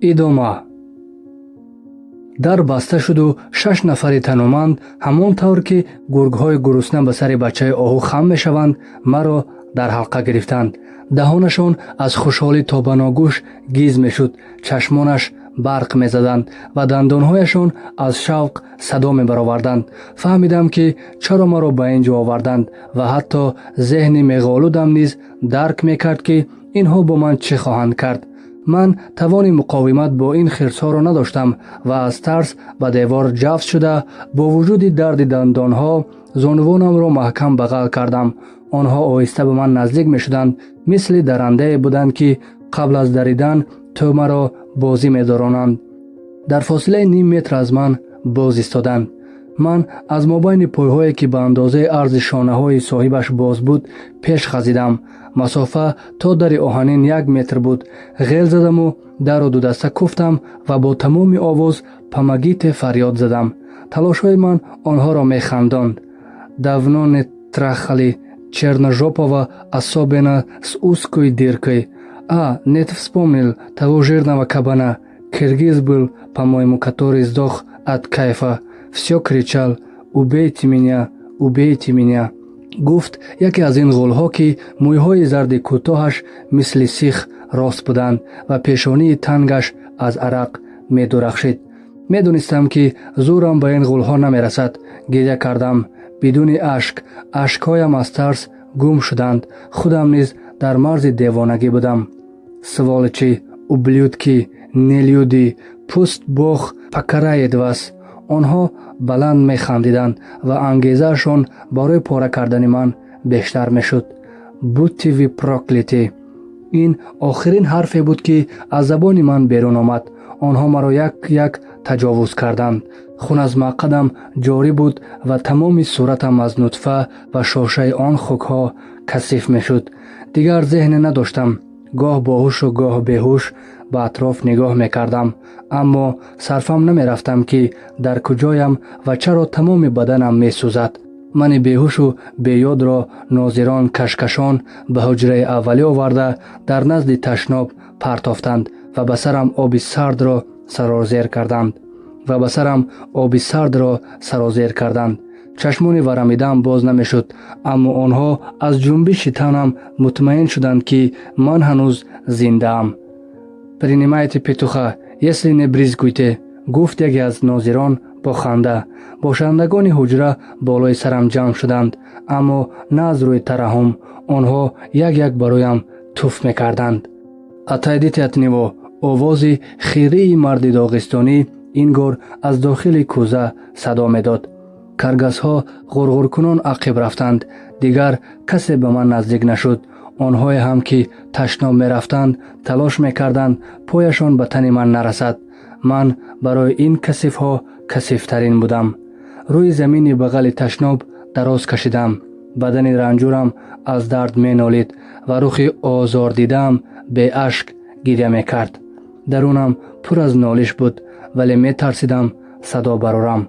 Идома. Дар баста шуду шаш нафари тануманд, ҳамон тавр ки гургҳои гурусна ба сари бачаи оҳу хам мешаванд, маро дар ҳалқа гирифтанд. Даҳонашон аз хушҳолӣ то ба ногӯш гиз мешуд, чашмонаш барқ мезаданд ва дандонҳояшон аз шавқ садо мебароварданд. Фаҳмидам, ки чаро маро ба ин ҷо оварданд, ва ҳатто зеҳни меғолудам низ дарк мекард, ки инҳо бо ман чӣ хоҳанд кард. Ман тавони муқовимат бо ин хирсҳоро надоштам ва аз тарс ба девор ҷафт шуда, бо вуҷуди дарди дандонҳо, зонувонамро маҳкам бағал кардам. Онҳо оҳиста ба ман наздик мешуданд, мисли дарандае буданд, ки қабл аз даридан тӯъмаро бозӣ медоронанд. Дар фосилаи ним метр аз ман боз истоданд. Ман аз мобайни пойҳое, ки ба андозаи арзи шонаҳои соҳибаш боз буд, пеш хазидам. Масофа то дари оҳанин 1 метр буд. Ғел задаму дарро дудаста куфтам ва бо тамоми овоз «Помогите» фарёд задам. Талошҳои ман онҳоро механдонд. «Давно не трахали черножопого, особенно с узкой дыркой. А, нет, вспомнил того жирного кабана, киргиз был, по-моему, который сдох от кайфа, всё кричал: „Убейте меня, убейте меня“», — гуфт яке аз ин ғулҳо, ки мӯйҳои зарди кӯтоҳаш мисли сих рост буданд ва пешонии тангаш аз арақ медурахшид. Медонистам, ки зӯрам ба ин ғулҳо намерасад. Гиря кардам бидуни ашк, ашкҳоям аз тарс гум шуданд. Худам низ дар марзи девонагӣ будам. «Сволочи, ублюдки, нелюди, пусть Бог покарает вас». Онҳо баланд механдиданд ва ангезаашон барои пора кардани ман бештар мешуд. «Будьте вы прокляты». Ин охирин ҳарфе буд, ки аз забони ман берун омад. Онҳо маро як як таҷовуз карданд. Хун аз мақадам ҷорӣ буд ва тамоми суратам аз нутфа ва шошаи он хукҳо касиф мешуд. Дигар зеҳне надоштам. Гоҳ боҳушу гоҳ беҳуш ба атроф нигоҳ мекардам, аммо сарфам намерафтам, ки дар куҷоям ва чаро тамоми баданам месӯзад. Мани беҳушу беёдро нозирон кашкашон ба ҳуҷраи аввалӣ оварда, дар назди ташноб партофтанд ва ба сарам оби сардро сарозер карданд ва ба сарам оби сардро сарозер карданд. Чашмони варамидаам боз намешуд, аммо онҳо аз ҷунбиши танам мутмаин шуданд, ки ман ҳанӯз зиндаам. «Принимайте петуха, если не брезгуете», — гуфт яке аз нозирон бо ханда. Бошандагони ҳуҷра болои сарам ҷамъ шуданд, аммо на аз рӯи тараҳҳум. Онҳо як як ба рӯям туф мекарданд. «Отойдите от него». Овози хирии марди доғистонӣ ин гор аз дохили кӯза садо медод. Каргасҳо ғурғуркунон ақиб рафтанд. Дигар касе ба ман наздик нашуд. Онҳое ҳам, ки ташноб мерафтанд, талош мекарданд, пояшон ба тани ман нарасад. Ман барои ин касифҳо касифтарин будам. Рӯи замини бағали ташноб дароз кашидам. Бадани ранҷурам аз дард менолид ва рухи озордидаам беашк гиря мекард. Дарунам пур аз нолиш буд, вале метарсидам садо барорам.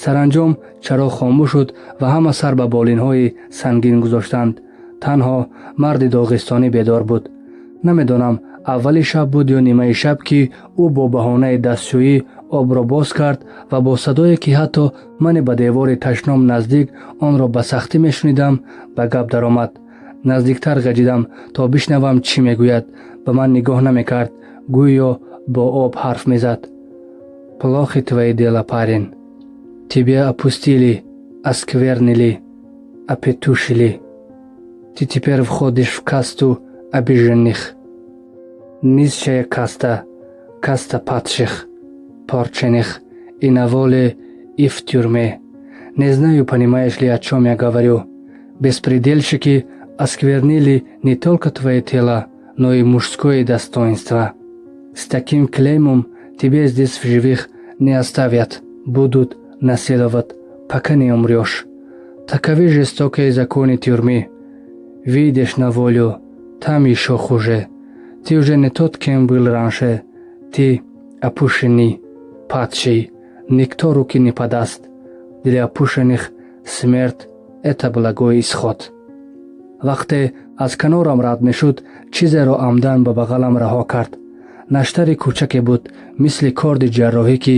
Саранҷом чароғ хомӯш шуд ва ҳама сар ба болинҳои сангин гузоштанд. Танҳо марди доғистонӣ бедор буд. Намедонам, аввали шаб буд ё нимаи шаб, ки ӯ бо баҳонаи дастшӯӣ обро боз кард ва бо садое, ки ҳатто мани ба девори ташноб наздик онро ба сахтӣ мешунидам, ба гап даромад. Наздиктар ғаҷидам, то бишнавам, чӣ мегӯяд. Ба ман нигоҳ намекард, гӯё бо об ҳарф мезад. «Плохи твои дела, парень. Тебя опустили, осквернили, опетушили. Ты теперь входишь в касту обиженных. Низшая каста, каста падших, порченых, и на воле, и в тюрьме. Не знаю, понимаешь ли, о чем я говорю. Беспредельщики осквернили не только твое тело, но и мужское достоинство. С таким клеймом тебе здесь в живых не оставят, будут насиловать, пока не умрешь. Таковы жестокие законы тюрьмы. Выйдешь на волю, там еще хуже. Ты уже не тот, кем был раньше. Ты опущенный, падший, никто руки не подаст. Для опущенных смерть – это благой исход». Вақте аз канорам рад мешуд, чизеро амдан ба бағалам раҳо кард. Наштари кӯчаке буд, мисли корди ҷарроҳӣ, ки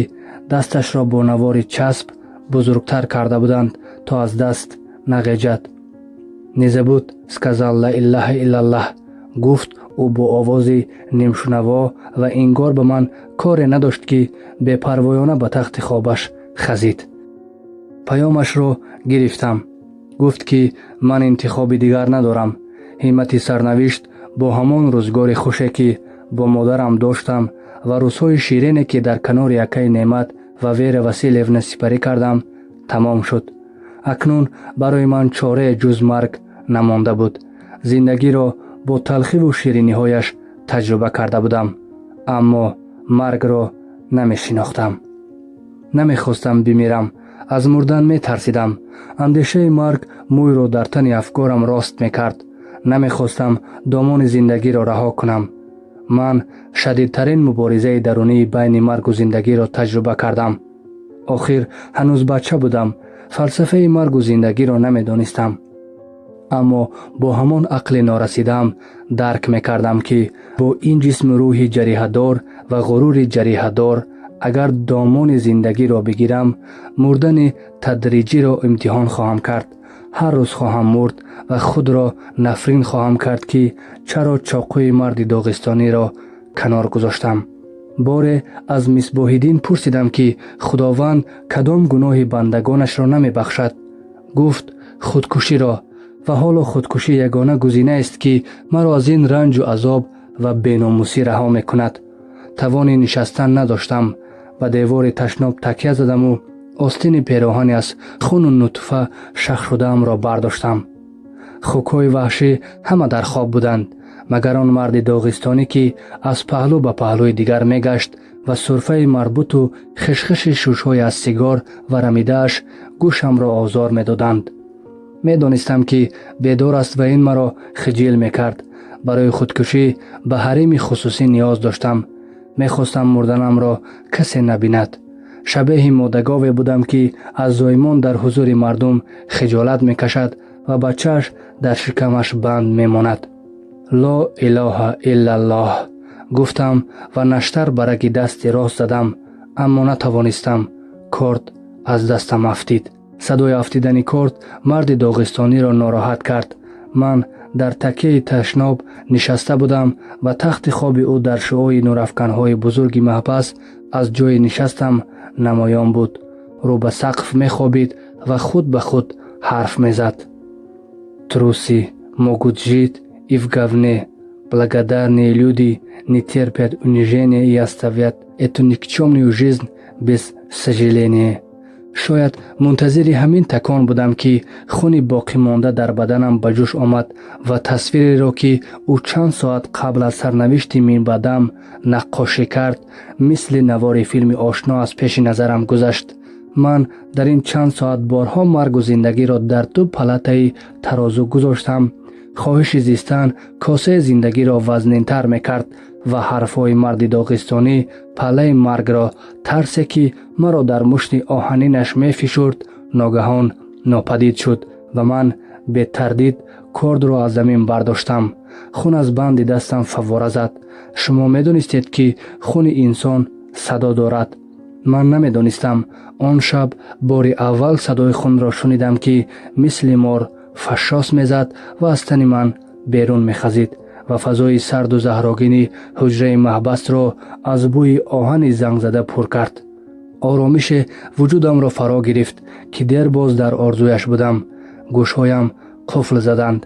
дасташро бо навори часб бузургтар карда буданд, то аз даст нағеҷад. «Не забудь сказать ла илаҳа иллаллаҳ», гуфт ӯ бо овози нимшунаво ва ингор ба ман коре надошт, ки бепарвоёна ба тахти хобаш хазид. Паёмашро гирифтам. Гуфт, ки ман интихоби дигар надорам. Ҳиммати сарнавишт бо ҳамон рӯзгори хуше, ки бо модарам доштам, ва рӯзҳои ширине, ки дар канори акаи Неъмат ва Вера Василевна сипарӣ кардам, тамом шуд. Акнун барои ман чорае ҷуз марг намонда буд. Зиндагиро бо талхиву шириниҳояш таҷриба карда будам, аммо маргро намешинохтам. Намехостам бимирам, аз мурдан метарсидам. Андешаи марг мӯйро дар тани афкорам рост мекард. Намехостам домони зиндагиро раҳо кунам. Ман шадидтарин муборизаи дарунии байни маргу зиндагиро таҷриба кардам. Охир ҳанӯз бача будам, фалсафаи маргу зиндагиро намедонистам, аммо бо ҳамон ақли норасидаам дарк мекардам, ки бо ин ҷисму рӯҳи ҷариҳадор ва ғурури ҷариҳадор агар домони зиндагиро бигирам, мурдани тадриҷиро имтиҳон хоҳам кард. Ҳар рӯз хоҳам мурд ва худро нафрин хоҳам кард, ки чаро чоқӯи марди доғистониро канор гузоштам. Боре аз Мисбоҳиддин пурсидам, ки Худованд кадом гуноҳи бандагонашро намебахшад. Гуфт: «Худкуширо». Ва ҳоло худкушӣ ягона гузинаест, ки маро аз ин ранҷу азоб ва беномусӣ раҳо мекунад. Тавони нишастан надоштам. Ба девори ташноб такя задаму остини пероҳани аз хуну нутфа шахшудаамро бардоштам. Хукҳои ваҳшӣ ҳама дар хоб буданд, магар он марди доғистонӣ, ки аз паҳлӯ ба паҳлӯи дигар мегашт ва сурфаи марбуту хишхиши шушҳои аз сигор варамидааш гӯшамро озор медоданд. Медонистам, ки бедор аст, ва ин маро хиҷил мекард. Барои худкушӣ ба ҳарими хусусӣ ниёз доштам. Мехостам мурданамро касе набинад. Шабеҳи модагове будам, ки аз зоимон дар ҳузури мардум хиҷолат мекашад ва бачааш дар шикамаш банд мемонад. «Ло илоҳа иллаллоҳ», гуфтам ва наштар ба раги дасти рост задам, аммо натавонистам. Корд аз дастам афтид. Садои афтидани корд марди доғистониро нороҳат кард. Ман дар такяи ташноб нишаста будам ва тахти хоби ӯ дар шуои нурафканҳои бузурги маҳбас аз ҷои нишастам намоён буд. Рӯ ба сақф мехобид ва худ ба худ ҳарф мезад. «Трусы могут жить и в говне. Благодарные люди не терпят унижения и оставят эту никчемную жизнь без сожаления». Шояд мунтазири ҳамин такон будам, ки хуни боқимонда дар баданам ба ҷӯш омад ва тасвиреро, ки ӯ чанд соат қабл аз сарнавишти минбаъдам наққошӣ кард, мисли навори филми ошно аз пеши назарам гузашт. Ман дар ин чанд соат борҳо маргу зиндагиро дар ду палатаи тарозу гузоштам. Хоҳиши зистан косаи зиндагиро вазнинтар мекард ва ҳарфҳои марди доғистонӣ паллаи маргро, тарсе, ки маро дар мушти оҳанинаш мефишурд, ногаҳон нопадид шуд ва ман бетардид кордро аз замин бардоштам. Хун аз банди дастам фаввора зад. Шумо медонистед, ки хуни инсон садо дорад? Ман намедонистам. Он шаб бори аввал садои хунро шунидам, ки мисли мор фашшос мезад ва аз тани ман берун мехазид ва фазои сарду заҳрогини ҳуҷраи маҳбасро аз бӯи оҳани зангзада пур кард. Оромише вуҷудамро фаро гирифт, ки дербоз дар орзуяш будам. Гӯшҳоям қуфл заданд.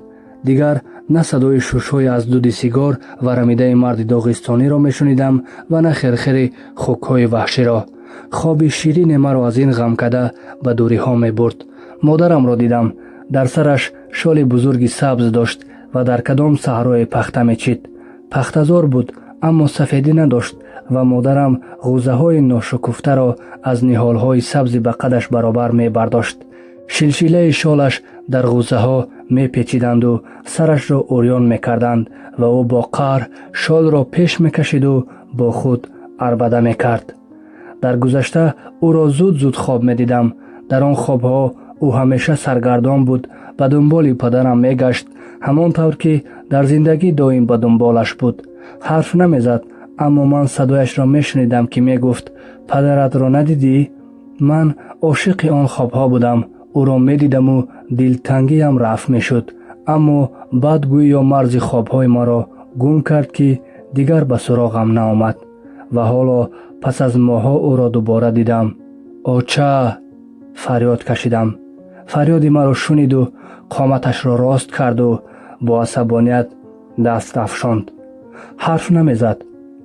Дигар на садои шушҳои аз дуди сигор ва рамидаи марди доғистониро мешунидам ва на хирхири хукҳои ваҳширо. Хоби ширине маро аз ин ғамкада ба дуриҳо мебурд. Модарамро дидам. Дар сараш шоли бузурги сабз дошт ва дар кадом саҳрое пахта мечид. Пахтазор буд, аммо сафедӣ надошт ва модарам ғӯзаҳои ношукуфтаро аз ниҳолҳои сабзи ба қадаш баробар мебардошт. Шилшилаи шолаш дар ғӯзаҳо мепечиданду сарашро урён мекарданд ва ӯ бо қаҳр шолро пеш мекашиду бо худ арбада мекард. Дар гузашта ӯро зуд зуд хоб медидам. Дар он хобҳо ӯ ҳамеша саргардон буд, ба дунболи падарам мегашт, ҳамон тавр ки дар зиндагӣ доим ба дунболаш буд. Ҳарф намезад, аммо Аммо ман садояшро мешунидам, ки мегуфт: «Падаратро надидӣ?» Ман ошиқи он хобҳо будам. Ӯро медидаму дилтангиям рафъ мешуд. Аммо баъд гӯё марзи хобҳои маро гум кард, ки дигар ба суроғам наомад. Ва ҳоло пас аз моҳҳо ӯро дубора дидам. «Оча!» фарёд кашидам. Фарёди маро шуниду қоматашро рост карду бо асабоният даст афшонд. Ҳарф намезад,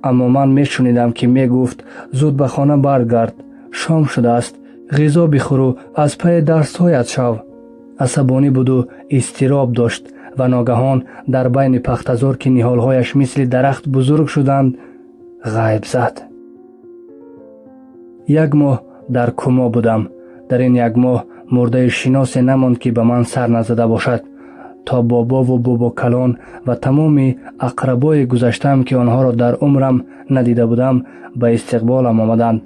аммо ман мешунидам, ки мегуфт: «Зуд ба хона баргард, шом шудааст, ғизо бихӯру аз пайи дарсҳоят шав». Асабонӣ буду изтироб дошт ва ногаҳон дар байни пахтазор, ки ниҳолҳояш мисли дарахт бузург шуданд, ғайб зад. Як моҳ дар кома будам. Дар ин як моҳ мурдаи шиносе намонд, ки ба ман сар назада бошад. То бобову бобокалон ва тамоми ақрабои гузаштаам, ки онҳоро дар умрам надида будам, ба истиқболам омаданд.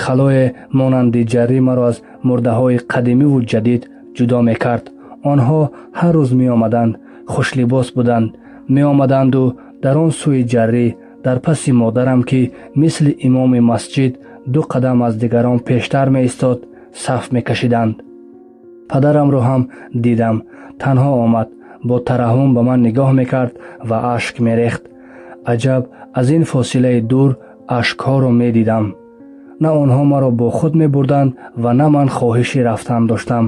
Халое монанди ҷаррӣ маро аз мурдаҳои қадимиву ҷадид ҷудо мекард. Онҳо ҳар рӯз меомаданд, хушлибос буданд. Меомаданду дар он сӯи ҷаррӣ, дар паси модарам, ки мисли имоми масҷид ду қадам аз дигарон пештар меистод, саф мекашиданд. Падарамро ҳам дидам. Танҳо омад, бо тараҳҳум ба ман нигоҳ мекард ва ашк мерехт. Аҷаб, аз ин фосилаи дур ашкҳоро медидам. На онҳо маро бо худ мебурданд ва на ман хоҳиши рафтан доштам.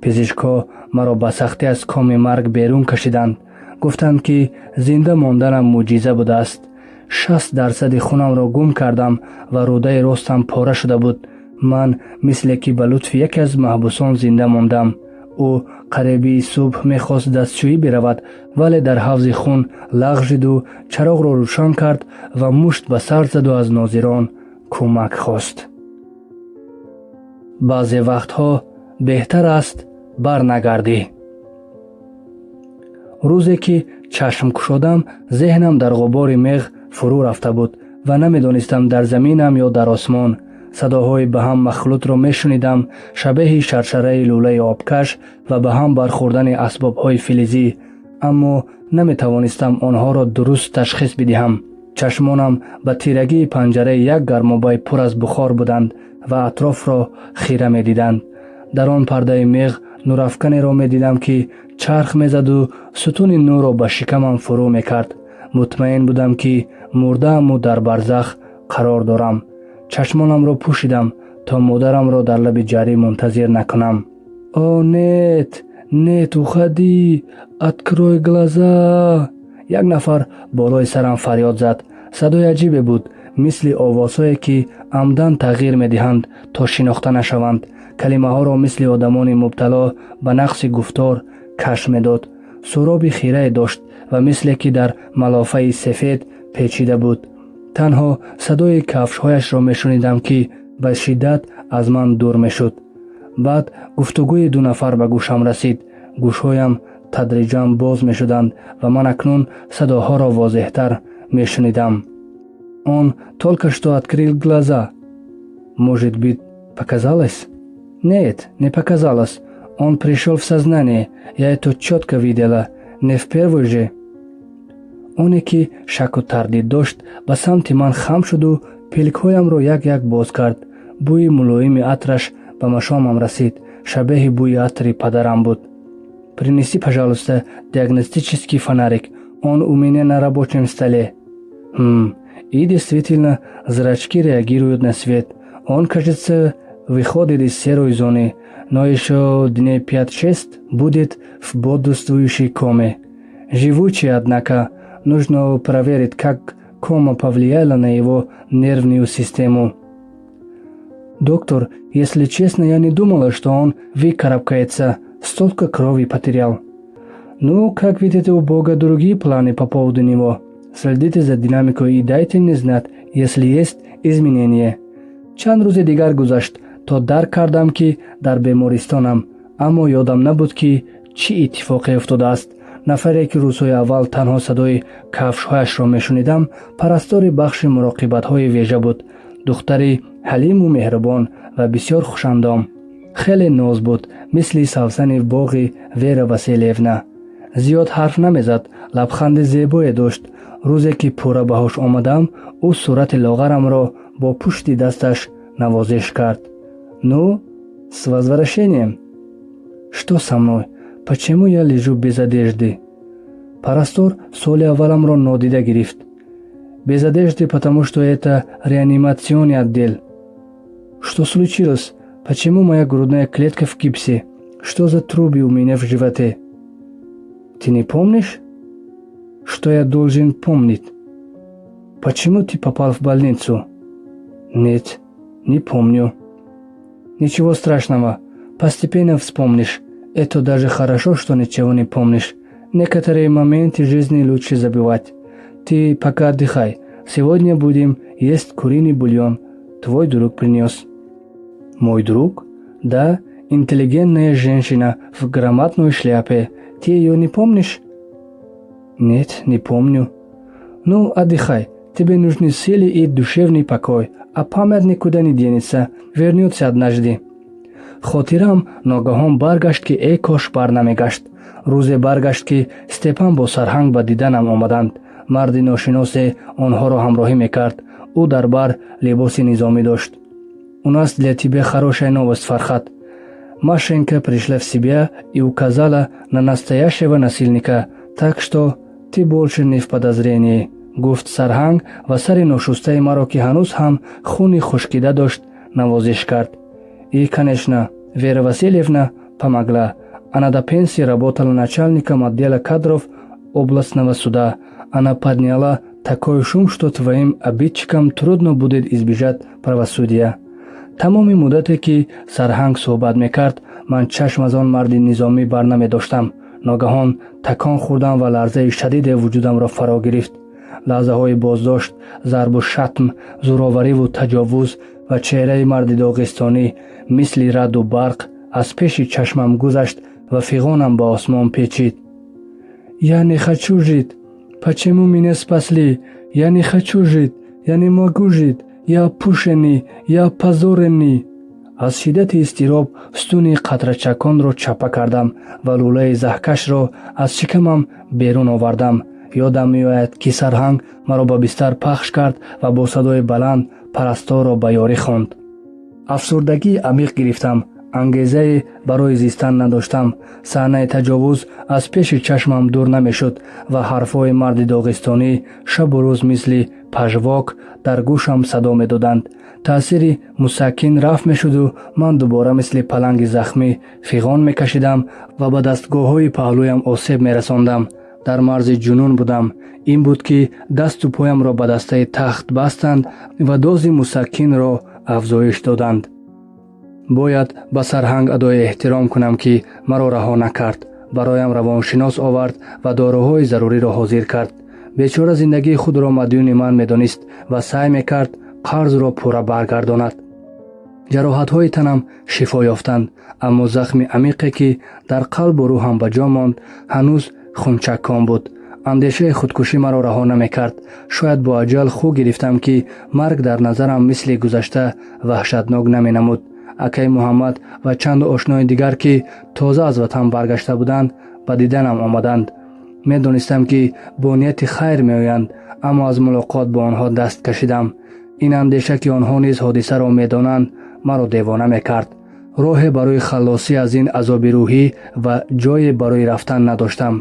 Пизишкҳо маро ба сахтӣ аз коми марг берун кашиданд. Гуфтанд, ки зинда монданам мӯъҷиза будааст. 60 дарсади хунамро гум кардам ва рӯдаи ростам пора шуда буд. Ман мисле ки ба лутфи яке аз маҳбусон зинда мондам. Ӯ қариби субҳ мехост дастшӯӣ биравад, вале дар ҳавзи хун лағжиду чароғро рӯшан кард ва мушт ба сар заду аз нозирон кӯмак хост. Баъзе вақтҳо беҳтар аст барнагардӣ. Рӯзе ки чашм кушодам, зеҳнам дар ғубори меғ фурӯ рафта буд ва намедонистам, дар заминам ё дар осмон. Садоҳои ба ҳам махлутро мешунидам, шабеҳи шаршараи лӯлаи обкаш ва ба ҳам бархӯрдани асбобҳои филизӣ, аммо наметавонистам онҳоро дуруст ташхис бидиҳам. Чашмонам ба тирагии панҷараи як гармобаи пур аз бухор буданд ва атрофро хира медиданд. Дар он пардаи меғ нурафканеро медидам, ки чарх мезаду сутуни нурро ба шикамам фурӯ мекард. Мутмаин будам, ки мурдааму дар барзах қарор дорам. Чашмонамро пӯшидам, то модарамро дар лаби ҷарӣ мунтазир накунам. «О нет, нет, уходи, открой глаза!» як нафар болои сарам фарёд зад. Садои аҷибе буд, мисли овозҳое, ки амдан тағйир медиҳанд, то шинохта нашаванд. Калимаҳоро мисли одамони мубтало ба нақси гуфтор каш медод. Суроби хирае дошт ва мисле ки дар малофаи сефед печида буд. Танҳо садои кафшҳояшро мешунидам, ки ба шиддат аз ман дур мешуд. Баъд гуфтугӯи ду нафар ба гӯшам расид. Гӯшҳоям тадриҷан боз мешуданд ва ман акнун садоҳоро возеҳтар мешунидам. «Он только что открыл глаза». «Может быть, показалось?» «Нет, не показалось. Он пришел в сознание, я это четко видела. Не в первый же». Оне ки шаку тардид дошт, ба самти ман хам шуду пилкҳоямро як як боз кард. Бӯи мулоими атраш ба машомам расид, шабеҳи бӯи атри падарам буд. «Принеси, пожалуйста, диагностический фонарик, он у меня на рабочем столе». И действительно, зрачки реагируют на свет. Он, кажется, выходит из серой зоны, но еще дней 5-6 будет в бодрствующей коме. Живучий, однако. Нужно проверить, как кома повлияла на его нервную систему». «Доктор, если честно, я не думала, что он выкарабкается. Столько крови потерял». «Ну, как видите, у Бога другие планы по поводу него. Следите за динамикой и дайте мне знать, если есть изменения». Чанд рӯзи дигар гузашт, то дарк кардам, ки дар бемористонам, аммо ёдам набуд, ки чӣ иттифоқе уфтодааст. Нафаре, ки рӯзҳои аввал танҳо садои кафшҳояшро мешунидам, парастори бахши муроқибатҳои вежа буд. Духтари ҳалиму меҳрубон ва бисёр хушандом. Хеле ноз буд, мисли савсани боғи Вера Василевна. Зиёд ҳарф намезад, лабханди зебое дошт. Рӯзе ки пурра ба ҳуш омадам, ӯ сурати лоғарамро бо пушти дасташ навозиш кард. «Ну, с возвращением!» «Что со мной? Почему я лежу без одежды?» Парастор суоли авваламро нодида гирифт. «Без одежды, потому что это реанимационный отдел». «Что случилось? Почему моя грудная клетка в гипсе? Что за трубы у меня в животе?» «Ты не помнишь?» «Что я должен помнить?» «Почему ты попал в больницу?» «Нет, не помню». «Ничего страшного, постепенно вспомнишь. Это даже хорошо, что ничего не помнишь. Некоторые моменты жизни лучше забывать. Ты пока отдыхай. Сегодня будем есть куриный бульон. Твой друг принес». «Мой друг?» «Да, интеллигентная женщина в громадной шляпе. Ты ее не помнишь?» «Нет, не помню». «Ну, отдыхай. Тебе нужны силы и душевный покой, а память никуда не денется, вернется однажды». Хотирам ногаҳон баргашт, ки эй кош бар намегашт. Рӯзе баргашт, ки Степан бо сарҳанг ба диданам омаданд. Марди ношиносе онҳоро ҳамроҳӣ мекард. Ӯ дар бар либоси низомӣ дошт. «У нас для тебя хорошая новость, Фархад. Машенька пришла в себя и указала на настоящего насильника, так что ты больше не в подозрении», — гуфт сарҳанг ва сари ношустаи маро, ки ҳанӯз ҳам хуни хушкида дошт, навозиш кард. «И, конечно, Вера Васильевна помогла. Она до пенсии работала начальником отдела кадров областного суда. Она подняла такой шум, что твоим обидчикам трудно будет избежать правосудия». Тамоми муддате ки сарҳанг суҳбат мекард, ман чашм аз он марди низомӣ бар намедоштам. Ногаҳон такон хӯрдам ва ларзаи шадиде вуҷудамро фаро гирифт. Лаҳзаҳои боздошт, зарбу шатм, зӯровариву таҷовуз ва чеҳраи марди доғистонӣ мисли раъду барқ аз пеши чашмам гузашт ва фиғонам ба осмон печид: «Я не хочу жить! Почему меня спасли? Я не хочу жить! Я не могу жить! Я опущенный! Я опозоренный!» Аз шиддати изтироб сутуни қатрачаконро чапа кардам ва лӯлаи заҳкашро аз шикамам берун овардам. Ёдам меояд, ки сарҳанг маро ба бистар пахш кард ва бо садои баланд парасторро ба ёрӣ хонд. Афсурдагии амиқ гирифтам, ангезае барои зистан надоштам. Саҳнаи таҷовуз аз пеши чашмам дур намешуд ва ҳарфҳои марди доғистонӣ шабу рӯз мисли пажвок дар гӯшам садо медоданд. Таъсири мусаккин рафт мешуду ман дубора мисли паланги захмӣ фиғон мекашидам ва ба дастгоҳҳои паҳлӯям осеб мерасондам. Дар марзи ҷунун будам. Ин буд, ки дасту поямро ба дастаи тахт бастанд ва дози мусаккинро афзоиш доданд. Бояд ба сарҳанг адои эҳтиром кунам, ки маро раҳо накард, бароям равоншинос овард ва доруҳои заруриро ҳозир кард. Бечора зиндагии худро мадюни ман медонист ва саъй мекард қарзро пурра баргардонад. Ҷароҳатҳои танам шифо ёфтанд, аммо захми амиқе, ки дар қалбу рӯҳам ба ҷо монд, ҳанӯз хунчаккон буд. Андешаи худкушӣ маро раҳо намекард. Шояд бо аҷал хӯ гирифтам, ки марг дар назарам мисли гузашта ваҳшатнок наменамуд. Акаи Муҳаммад ва чанд ошнои дигар, ки тоза аз ватан баргашта буданд, ба диданам омаданд. Медонистам, ки бо нияти хайр меоянд, аммо аз мулоқот бо онҳо даст кашидам. Ин андеша, ки онҳо низ ҳодисаро медонанд, маро девона мекард. Роҳе барои халлосӣ аз ин азоби рӯҳӣ ва ҷое барои рафтан надоштам.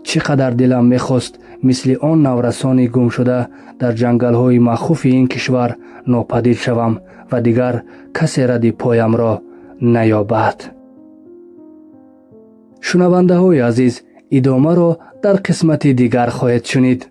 Чӣ қадар дилам мехост, мисли он наврасони гумшуда дар ҷангалҳои махуфи ин кишвар нопадид шавам ва дигар касе радди поямро наёбад. Шунавандаҳои азиз, идомаро дар қисмати дигар хоҳед шунид.